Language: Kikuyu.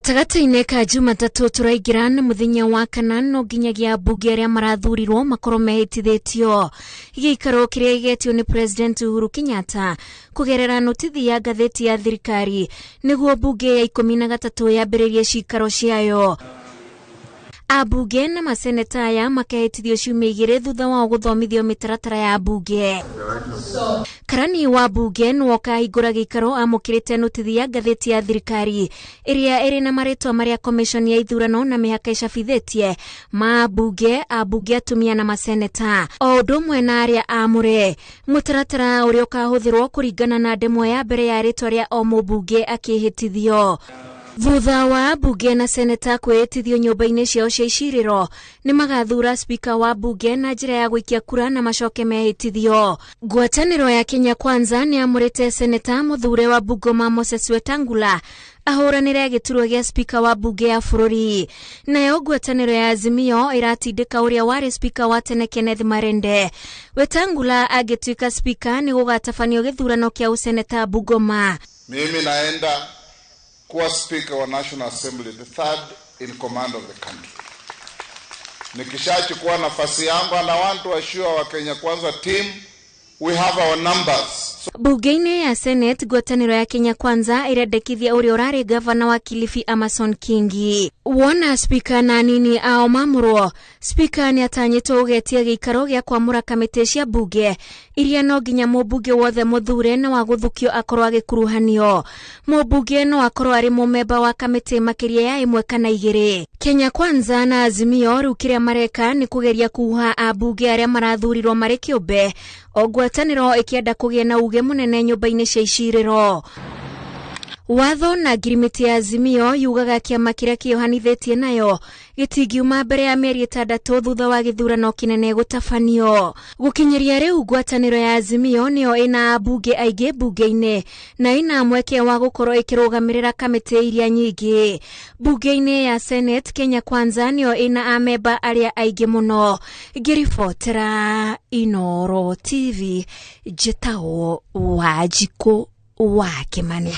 Gatagatĩ-inĩ ka Jumatatũ tũraingĩra na mũthenya wa kana no nginyagia ambunge arĩa marathurirwo makorwo mehĩtithĩtio. Gĩikaro kĩrĩa gĩgetio nĩ President Uhuru Kenyatta kũgerera notithi ya ngathĩti ya thirikari nĩguo mbunge ya 13 yambĩrĩrie cikaro ciayo. Ambunge na maseneta aya makehĩtithio ciumia 2 thutha wao gũthomithio mĩtaratara ya mbunge. Karani wa mbunge nĩwe ũkahingũra gĩikaro amũkĩrĩte notithi ya ngathĩti ya thirikari ĩrĩa ĩrĩ na marĩtwa marĩa commission ya ithurano na mĩhaka icabithĩtie ma ambunge, ambunge atumia na maseneta o ũndũ ũmwe na arĩa amũre. Mũtaratara ũrĩa ũkahũthĩrwo kũringana na ndemwa ya mbere ya rĩtwa rĩa o mũmbunge akĩhĩtithio. Thutha wa ambunge na seneta kwĩhĩtithio nyũmba-inĩ ciao cia icirĩro, nĩ magathura spika wa mbunge na njĩra ya gũikia kura na macoke mehĩtithio. Ngwatanĩro ya Kenya Kwanza nĩ amũrĩte seneta mũthure wa Bungoma Moses Wetangula ahũranĩre gĩturwa gĩa spika wa mbunge ya bũrũri. Nayo ngwatanĩro ya Azimio ĩratindĩka ũrĩa warĩ spika wa tene Kenneth Marende. Wetangula angĩtuĩka spika nĩ gũgatabanio gĩthurano kĩa ũseneta Bungoma. Mimi naenda kuwa speaker wa National Assembly, the third in command of the country. Nikishachukua nafasi yangu, and I want to assure wa Kenya Kwanza team we have our numbers. Bunge-inĩ ya Senate, ngwatanĩro ya Kenya Kwanza ĩrendekithia ũrĩa ũrarĩ gavana wa Kilifi Amason Kingi. Wona spika na anini ao mamũrwo, spika nĩ atanyĩtwo gũgetia gĩikaro gĩa kwamũra kamĩtĩ cia mbunge iria no nginya mũmbunge wothe mũthure na wa gũthukio akorwo agĩkuruhanio. Mũmbunge no akorwo arĩ mũmemba wa kamĩtĩ makĩria ya 1 kana 2. Kenya Kwanza na Azimio rĩu kĩrĩa mareka nĩ kũgeria kuha ambunge arĩa marathurirwo marĩ kĩũmbe, o ngwatanĩro ĩkĩenda kũgĩa na uge mũnene nyũmba-inĩ cia icirĩro. Watho na ngirimiti ya Azimio yugaga kĩama kĩrĩa kĩohanithĩtie nayo gĩtingiuma mbere ya mĩeri 6 thutha wa gĩthurano kĩnene gũtabanio. Gũkinyĩria rĩu ngwatanĩro ya Azimio nĩyo ĩna ambunge aingĩ mbunge-inĩ na ĩna mweke wa gũkorwo ĩkĩrũgamĩrĩra kamĩtĩ iria nyingĩ. Mbunge-inĩ ya Senate, Kenya Kwanza nĩyo ĩna amemba arĩa aingĩ mũno. Ngĩribotera Inooro TV, njĩtagwo Wanjikũ wa Kĩmani.